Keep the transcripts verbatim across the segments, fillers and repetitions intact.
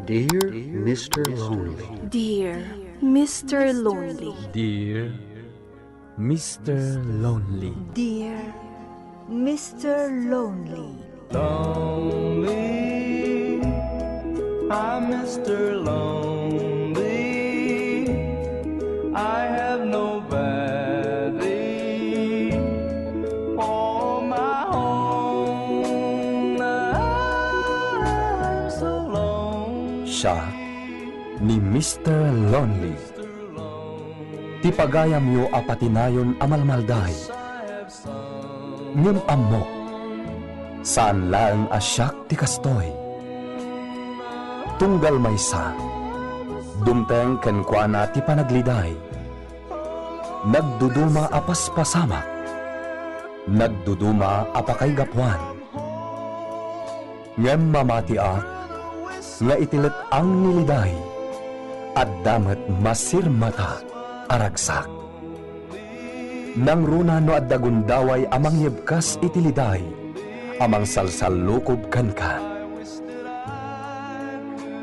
Dear Mister Lonely. Dear Mister Lonely. Dear Mister Lonely. Dear Mister Lonely. Lonely, I'm Mister Lonely. I have nobody for my own. I'm so lonely. Siak ni Mister Lonely. Ti pagayamyo a patinayon a malmalday. Ngem ammok, saan laeng a siak ti kastoy. Tunggal maysa, dumteng kenkuana ti panagliday. Nagduduma a paspasamak, nagduduma a pakaigapuan. Ngem mamatiak nga iti let-ang ni liday, adda met masirmata a ragsak. Nangruna no adda gundaway a mangyebkas iti liday a mangsalsallukob kenka.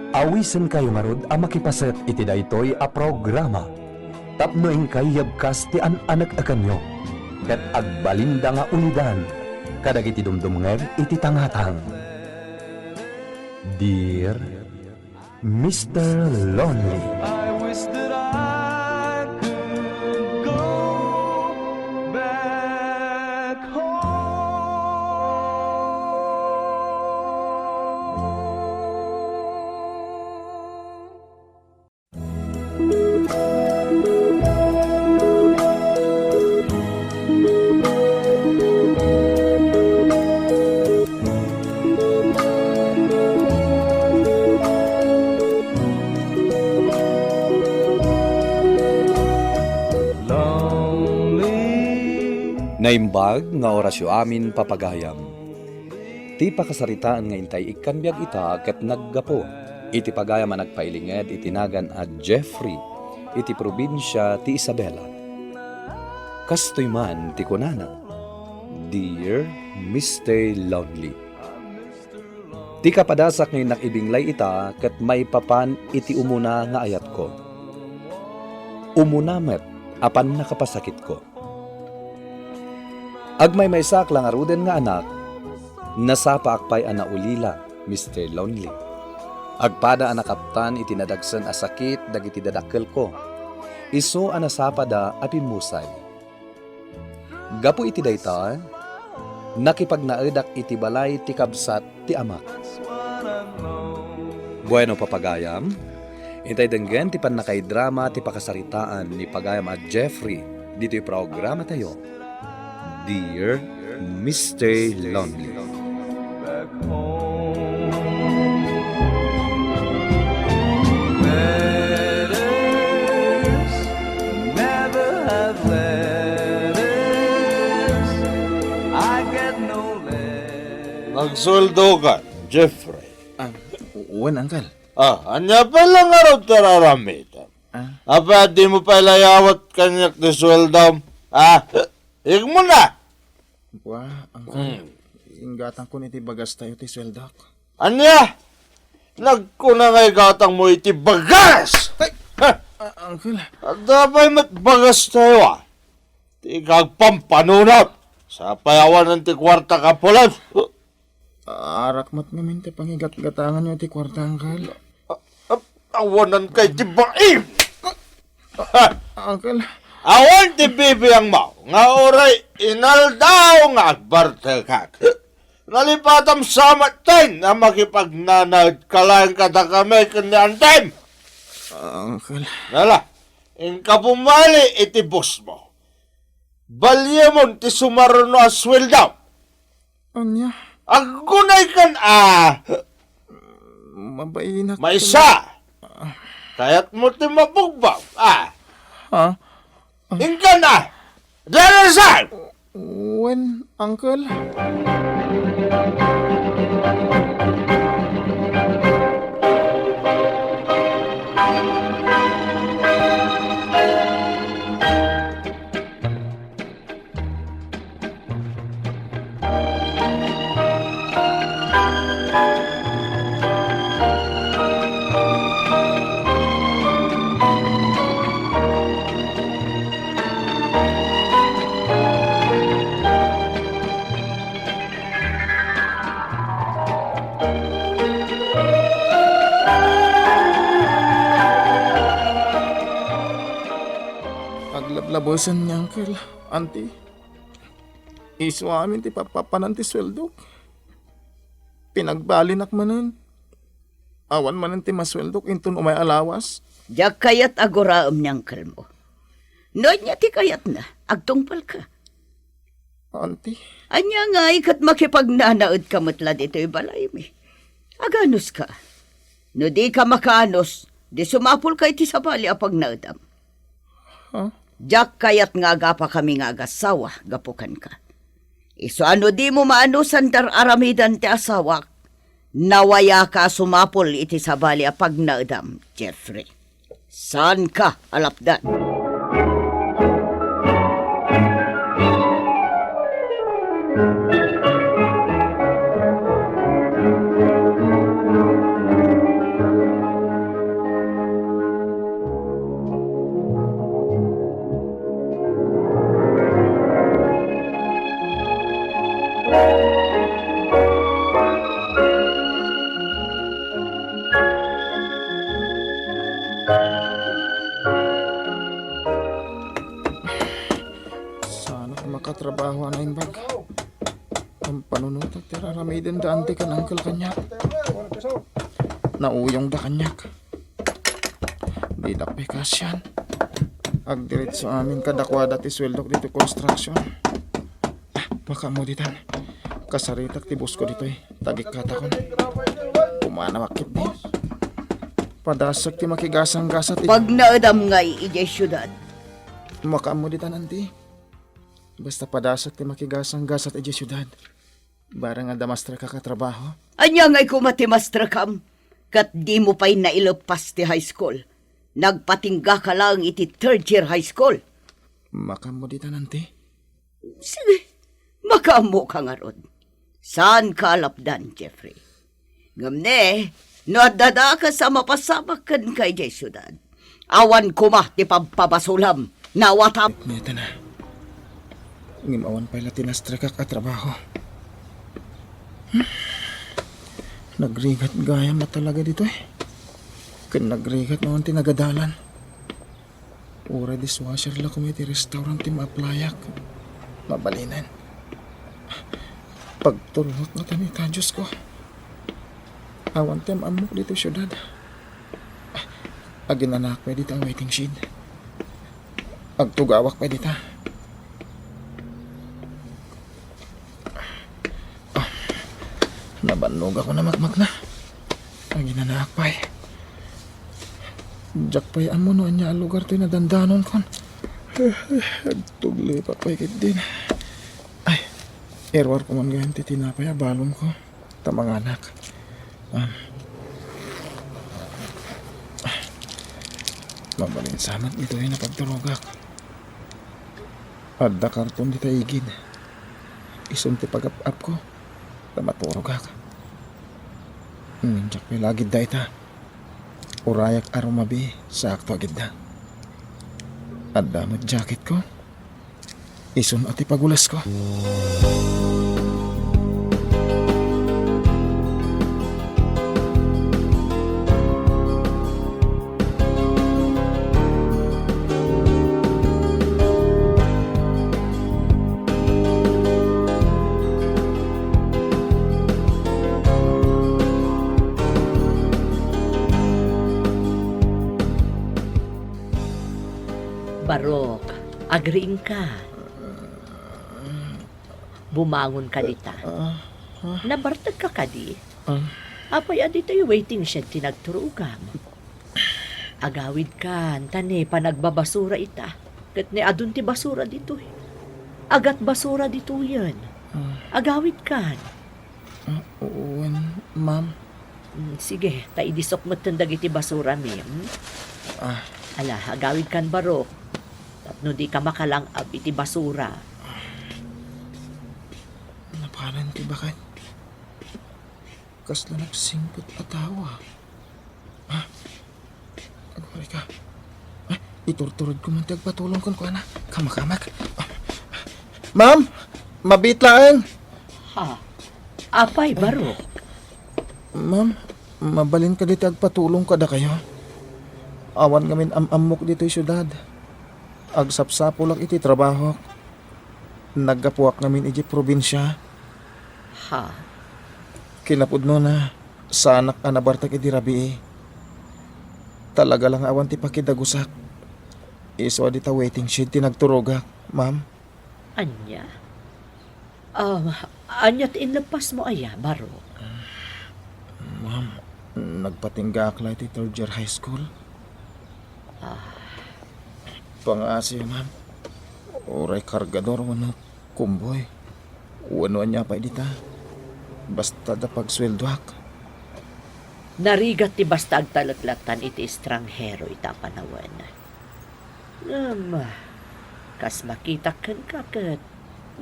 Awisenkayo ngarud a makipaset iti daytoy a programa tapno inkay yebkas ti an-aneknekanyo ket agbalinda nga ulidan kadagiti dumdumngeg iti tangatang. Dear Mister Lonely. I wish that I could go back home. Naimbag nga orasyo amin, papagayam. Ti pakasaritaan nga intay ikkan biag ita ket naggapu iti pagayam a nagpailinged iti nagan a Jeffrey iti probinsia ti Isabela. Kastoy man ti kunana, "Dear Mister Lonely." Ti kapadasak nga innak ibinglay ita ket maipapan iti umuna nga ayatko. Umuna met a pannakapasakitko. Agmaymaysaak la ngaruden nga anak, nasapaak pay a naulila, Mister Lonely. Agpada a nakaptan iti nadagsen a sakit dagiti dadakkelko, isu a nasapada a pimmusay. Gapu iti dayta, nakipagnaedak iti balay ti kabsat ti amak. Bueno, papagayam, intay denggen ti pannakaidrama ti pakasaritaan ni pagayam a Jeffrey ditoy programatayo, Dear Mister Lonely. Letters, never have letters. I get no letters. Nagsueldo ka, Jeffrey. Ah, wen, uncle. Ah, ania pay la ngarud ti ar-aramitem? Ah. Apay a dimo pay layawet kaniak ti sueldom? Ah, igmo na. Wa, uncle. Hmm. Inggatangkon iti bagastayo ti sueldok. Ania? Nagkuna nga igatangmo iti bagas! Ay! Ha? Ah, uncle. Adda pay met bagastayo, ah. Ti kagpampanunot. Sapay awanen ti kuarta ka pulos. Arak met ngamin ti pangigatgatanganyo iti kuarta, uncle. A-, a-, awanan kay ti baim. Uncle. Awan ti bibiangmo nga uray inaldaw nga agbartekak. Nalipatam sa met ten a makipagnanaed ka laeng kadakami ken ni antem. Uncle. Nala, inka pumali iti boss mo. Baliemon ti sumaruno a sueldo. Ania? Aggunay kan a. Mabainak. Maysa. Kayatmo ti mabugbaw, a. Ha? Inkan a. Darasan! Wen, uncle. Abusen ni Uncle, Auntie. Isu amin ti papapanan ti sueldok. Pinagbalinak manen. Awan manen ti masueldok inton umay a lawas. Diak kayat a guraem ni uncle mo. No ania ti kayatna, agtungpalka. Auntie. Ania ngay ket makipagnanaedka met la ditoy balaymi? Aganuska. No dika makaanus, di sumapulka iti sabali a pagnaedam. Ha? Diak kayat nga agapakami nga agassawa gapu kenka. Isu a no dimo maanusan dar-aramidan ti asawak, nawayaka a sumapul iti sabali a pagnaedam, Jeffrey. Saanka a lapdan. Saanak makatrabaho a naimbag. Ampanunotak ti raramiden da Auntie ken Uncle kaniak. Nauyongda kaniak. Didak pay kaasian. Agdiretso amin kadakuada ti sueldok ditoy construction. Ah, makaammo ditan. Kasaritak ti busko ditoy. Tagikkatakon. Pumanawak ketdi. Padasek ti makigasanggasat iti Pagnaedam ngay idiay siudad. Makaammo ditan, Auntie. Basta padasek ti makigasanggasat idiay siudad. Barang adda maestrekak a trabaho. Ania ngay koma ti maestrekam? Ket dimo pay naileppas ti high school. Nagpatinggaka laeng iti third year high school. Makaammo ditan, Auntie. Sige, makaammoka ngarud. Saanka a lapdan, Jeffrey. Ngem ne, no adda dakes a mapasamak kenka idiay siudad, awan koma ti pabpabasulam. Nawatam. Ngem awan pay la ti naestrekak a trabaho. Hmm. Nagrigat gayam a talaga ditoy. Ken nagrigat no awan ti nagadalan. Uray dishwasher la koma iti restaurant ti maaplayak. Mabalinen. Pagturongak ngata ita, Diosko. Awan ti am-ammok ditoy siudad. Aginanaak pay dita a waiting shed. Agtugawak pay dita. Ah, nabannogak a makmakna. Aginanaak pay. Diak pay ammo no ania a lugar toy nadandanonkon. Agtuglipak pay ketdin. Ay, iruarko man gayam ti tinapay a balonko ta manganak. Ah. Mabalin sa met ditoy a pagturogak. Adda karton dita igid. Isun ti pagap-apko ta maturogak. Ngem diak pay la agidda ita. Urayak a rumabii, saakto agidda. Adda met jacketko. Isun a ti pagulesko. Barok, agriingka. Bumangon ka dita. Ah, ah. Nabartek ka kadi? Ah. Apay a ditoy waiting shed ti nagturogam? Agawidkan, ta ne panagbabasura ita. Ket ne adun ti basura ditoy. Agatbasura ditoyen. Ah. Agawidkan. Ah, wen, ma'am. Mm, sige, ta idisok metten dagiti basurami, mm? Ah. Ala, agawidkan, Barok. Tapno dika makalang-ab iti basura. Napalan ti baket. Kasla nagsingpet a tao, ah. Ah. Agurayka. Ay, iturturodko man ti agpatulong kenkuana. Kamakamak. Ah. Ma'am, mabiit laeng. Ha? Apay, Barok? Ma'am, mabalin kadi ti agpatulong kadakayo? Awan ngamin am-ammok ditoy siudad. Agsapsapulak iti trabahok. Naggapuak ngamin iti probinsia. Ha? Kinapudnona, saanak a nabartek idi rabii. Talaga la nga awan ti pakidagusak. Isu a dita waiting shed ti nagturogak, ma'am. Ania? Um, ania ti inleppasmo aya, Barok? Ma'am, nagpatinggaak la iti third year high school. Ah. Pangaasiyo, ma'am. Uray kargador wenno kumboy. Wenno ania pay dita. Basta adda pagsueldoak. Narigat ti basta agtaleklattan iti estranghero ita a panawen. Ngem, kas makitak kenka ket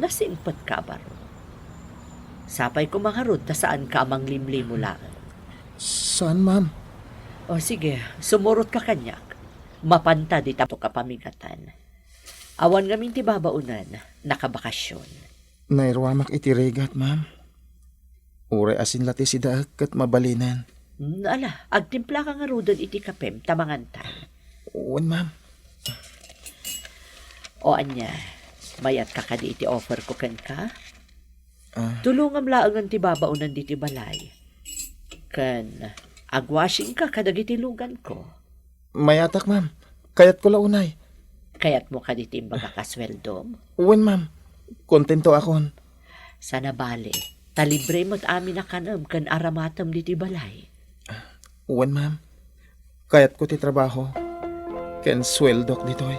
nasingpetka a baro. Sapay koma ngarud ta saanka a manglimlimo laeng. Saan, ma'am? O sige, sumurotka kaniak. Mapanta dita a pamingatan. Awan ngamin ti babaonen, nakabakasyon. Nairuamak iti rigat, ma'am. Uray asin la ti sidaek ket mabalinen. Mm, ala, agtimplaka ngaruden iti kapem ta manganta. Wen, ma'am. O ania, mayatka kadi iti offer ko kenka? Ah. Tulongam laengen ti babaonen ditoy balay. Ken agwashingka kadagiti luganko. Mayatak, ma'am. Kayatko la unay. Kayatmo kadi ti imbagak a sueldom? Wen, ma'am. Kontentoakon. Sana bale, ta libre met amin a kanem ken aramatem ditoy balay. Wen, ma'am. Kayatko ti trabaho ken sueldok ditoy.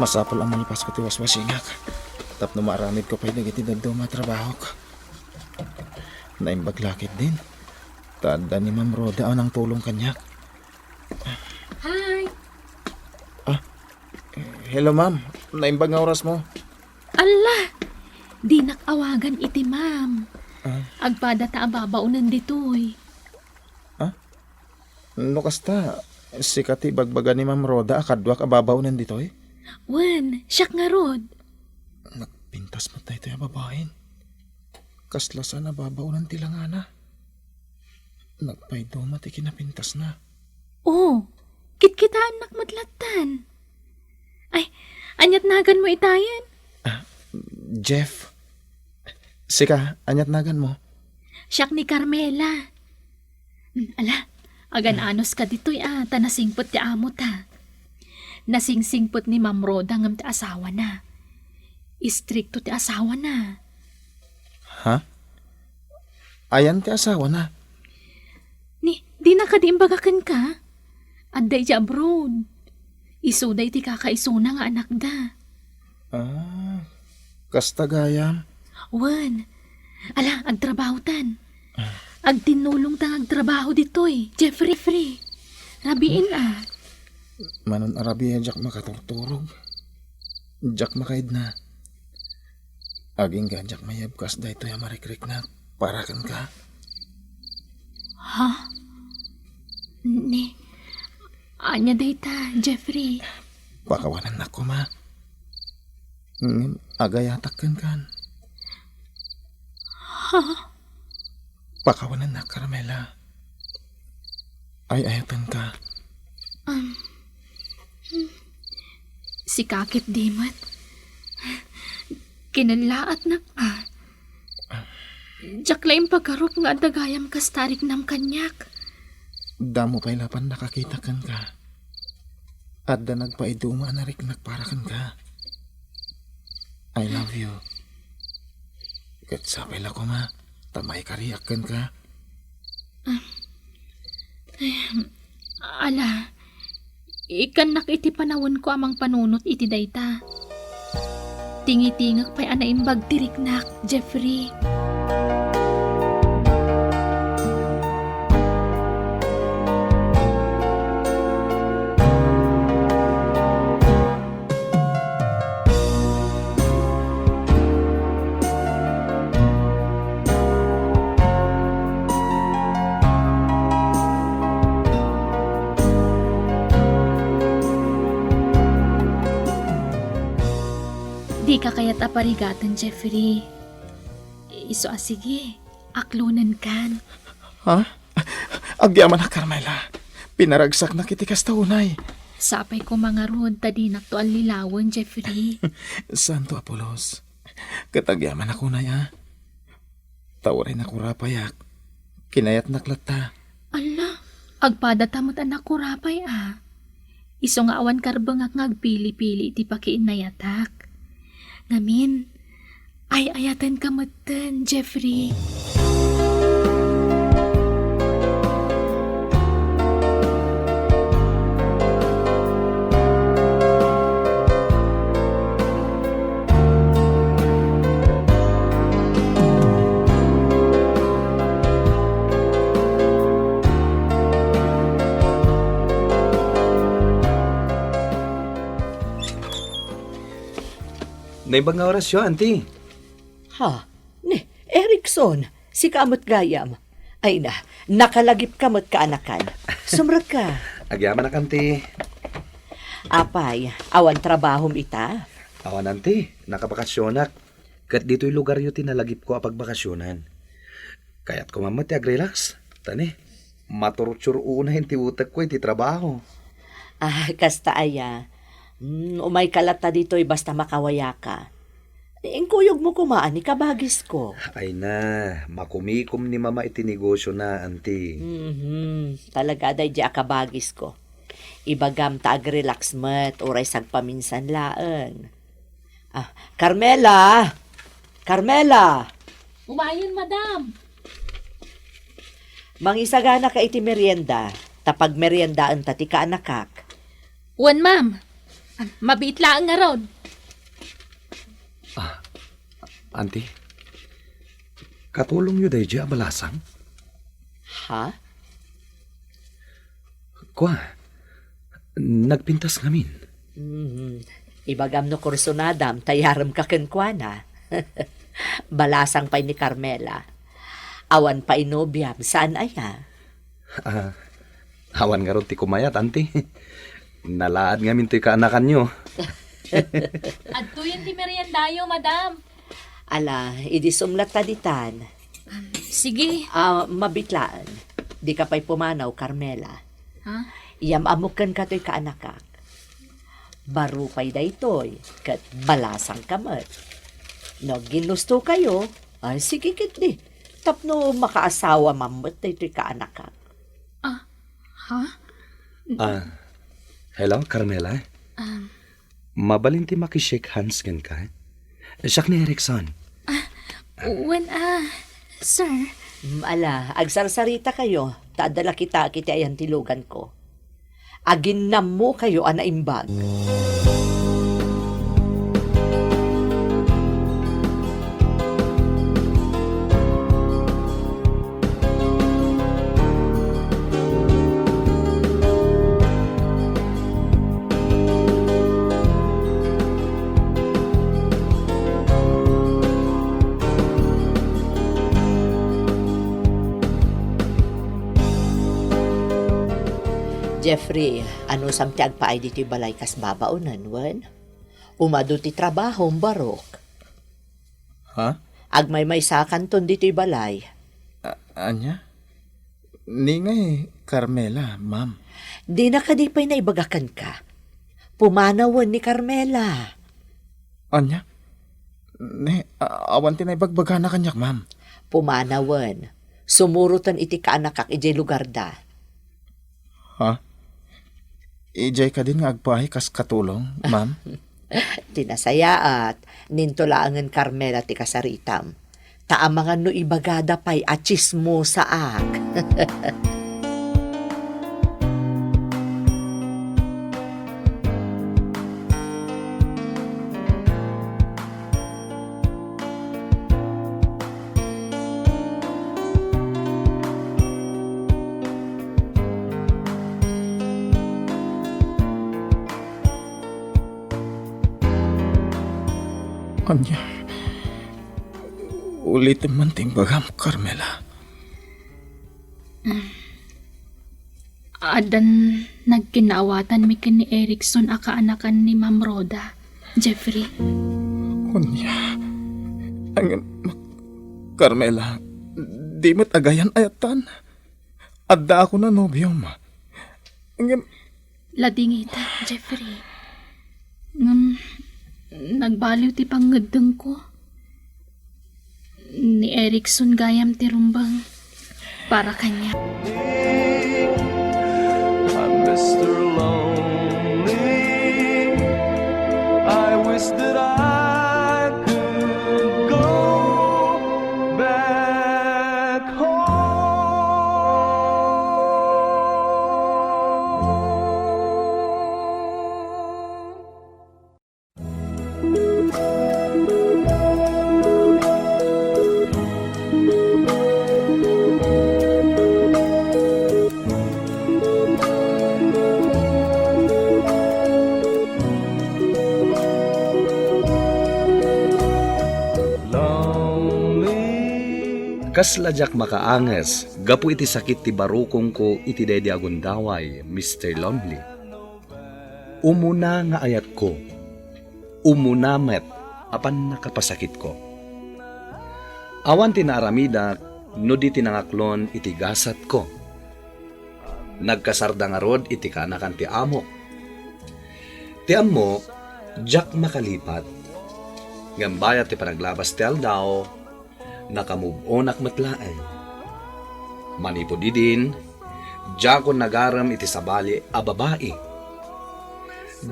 Masapul a malipasko ti waswasingak tapno maaramidko pay dagiti dadduma a trabahok. Naimbag la ketdin ta adda ni Ma'am Rhoda a nangtulong kaniak. Hi! Ah, hello, ma'am. Naimbag nga orasmo. Alla! Dinak awagan iti ma'am. Ah. Agpadata a babaonen ditoy. Ah? No kasta, sika ti ibagbaga ni Ma'am Rhoda a kaduak a babaonen ditoy? Wen, siak ngarud. Nagpintas met daytoy a babaen. Kasla saan a babaonen ti langana. Nagpayduma ti kinapintasna. Oh, kitkitaennak met lattan. Ay, aniat naganmo itayen? Ah, Jeff. Sika, aniat naganmo? Siak ni Carmela. Hmm, ala, agan-anos ka ditoy a, ta nasingpet ti amo ta. Nasingsingpet ni Ma'am Rhoda ngem ti asawana. Istrikto ti asawana. Ha? Ayan ti asawana? Ni, dina kadi imbaga kenka? Adda idiay abroad. Isuda iti kakaisuna nga anakda. Ah, kasta gayam? Wen. Ala, agtrabahotan. Ah. Agtinnulongta nga agtrabaho ditoy, Jeffrey. Free. Rabiin, ah. Manon a rabii a diak makaturturog. Diak makaidna. Agingga diak mayabkas daytoy a marikriknak para kenka. Ha? Ni, ania dayta, Jeffrey? Pakawanennak koma. Ngem agayatak kenkan. Ha? Pakawanennak, Carmela. Ay-ayatenka. Um, sika ket di met. Kinellaatnak a. Diak la impagarup nga adda gayam kasta a riknam kaniak. Damo pay laeng nakakita kenka. Adda nagpaiduma a nariknak para kenka. I love you. Ket sapay la koma, ta maikariak kenka. Ah, em, ala, ikkannak iti panawenko a mangpanunot iti dayta. Tingitingek pay a naimbag ti riknak, Jeffrey. Kakayat a parigaten, Jeffrey. Isu a sige, aklonenkan. Ha? Agyamanak, Carmela. Pinaragsaknak iti kasta unay. Sapay koma ngarud ta dinakto allilawen, Jeffrey. Saanto a pulos. Ket agyamanak unay, a. Ta uray nakurapayak, kinayatnak latta. Ala, agpadata met a nakurapay, a. Isu nga awan karbengak nga agpili-pili iti pakiinnayatak. Ngamin, ay-ayatenka metten, Jeffrey. Naimbag nga orasyo, Auntie. Ha? Ni, Erickson, sika met gayam. Ay na, nakalagipka met kaanakan. Sumrekka. Agyamanak, Auntie. Apay, awan trabahom ita? Awan, Auntie. Nakabakasionak. Ket ditoy lugaryo ti nalagipko a pagbakasionan. Kayatko man met ti agrelax. Ta ni, maturtur unay ti utekko iti trabaho. Ah, kasta aya. Mm, umayka latta ditoy basta makawayaka. Inkuyogmo koma ni kabagisko. Ay na, makumikom ni Mama iti negosiona, Auntie. Mhm. Talaga, daydi a kabagisko. Ibagam ta agrelax met, uray sagpaminsan laeng. Ah, Carmela! Carmela! Umayen, madam. Mangisagana ka iti merienda, ta pagmeriendaenta ti kaanakak. Wen, ma'am. Ah, mabiit laeng ngarud. Ah, Auntie, katulongyo daydi a balasang? Ha? Kua, nagpintas ngamin. Mhm. Ibagam no kursunadam, ta yaremka kenkuana. Balasang pay ni Carmela. Awan pay nobiam, saan aya? Ah, awan ngarud ti kumayat, Auntie. Nalaad ngamin toy kaanakanyo. Adtoyen ti meriendayo, madam. Ala, idi sumlatta ditan. Sige. Ah, mabiit laeng. Dika pay pumanaw, Carmela. Ha? Iyam-ammok kenka toy kaanakak. Baro pay daytoy, ket balasangka met. No agginustokayo, ay, sige ketdi. Tapno makaasawa man met daytoy kaanakak. Ah, ha? Ah, hello, Carmela? Um, Mabalin ti maki-shake hands kenka? Siak ni Erickson. Ah, wen, ah, sir. Mm, ala, agsarsarita kayo, ta adda la kitaak iti ayantiloganko. Aginnammo kayo a naimbag. Jeffrey, anusam ti agpaay ditoy balay kas babaonen, wen? Umadu ti trabahom, Barok. Ha? Agmaymaysakanton ditoy balay. A-, ania? Ni ngay Carmela, ma'am. Dina kadi pay naibaga kenka? Pumanawen ni Carmela. Ania? Ni, a-, awan ti naibagbagana kaniak, ma'am. Pumanawen. Sumuroten iti kaanakak idiay lugarda. Ha? Idiay kadin nga agpaay kas katulong, ma'am? Ti nasayaat, ninto laengen Carmela ti kasaritam. Ta amangan no ibagada pay a tsismosaak. Ania? Ulitem man ti imbagam, Carmela. Addan nagkinaawatanmi ken ni Erickson a kaanakan ni Ma'am Rhoda, Jeffrey. Unya, ngem, Carmela, di met agayan ayatan. Adda ako na nobiom. Ngem, Ladingit, Jeffrey. Ngem, nagbaliw ti pangngeddengko. Ni Erickson gayam ti rumbeng para kaniak. I'm Mister Lonely. I wish that I could go back home. Kasla diak makaanges gapu iti sakit ti barukongko iti daydi a gundaway, Mister Lonely. Umuna nga ayatko, umuna met a pannakapasakitko. Awan ti naaramidak no di ti nangaklon iti gasatko. Nagkasarda ngarud iti kaanakan ti amok. Ti ammok, diak makalipat. Ngem bayat ti panaglabas ti aldaw, nakamove-onak met laeng. Manipud idin, diakon nagarem iti sabali a babai.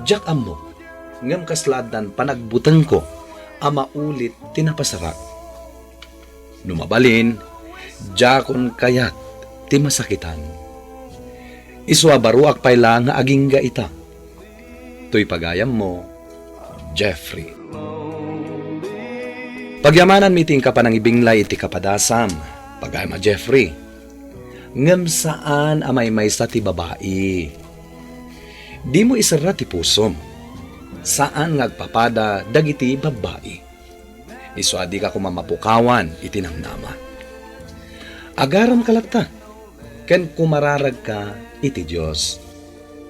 Diak ammo, ngem kasla addan panagbutengko a maulit ti napasarak. No mabalin, diakon kayat ti masakitan. Isu a baruak pay la nga agingga ita. Toy pagayammo, Jeffrey. Pagyamananmi ti inka panangibinglay iti kapadasam, pagayam a Jeffrey. Ngem saan a maymaysa ti babai. Dimo iserra ti pusom. Saan nga agpapada dagiti babbai. Isu a dika koma mapukawan iti namnama. Agaremka latta, ken kumararagka iti Dios,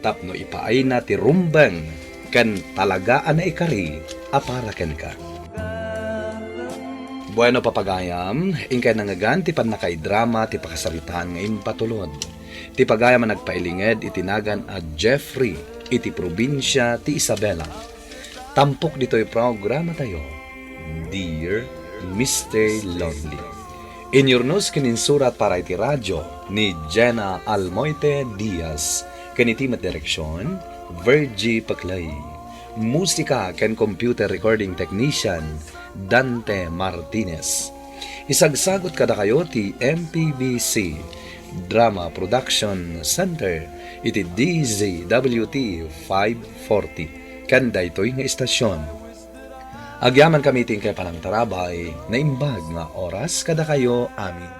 tapno ipaayna ti rumbeng ken talaga a naikari a para kenka. Bueno, papagayam, inkay nangngegan ti pannakaidrama ti pakasaritaan nga impatulod. Ti pagayam a nagpailinged iti nagan a Jeffrey iti probinsia ti Isabela. Tampok ditoy programatayo, Dear Mister Lonely. Inyurnos ken insurat para iti radyo ni Jenna Almoite Diaz, ken iti met direksion, Virgie Paclay. Musika ken computer recording technician, Dante Martinez. Isagsagut kadakayo ti M P B C Drama Production Center iti D Z W T five forty ken daytoy nga istasion. Agyamankami iti inkay panangtarabay, naimbag nga oras kadakayo amin.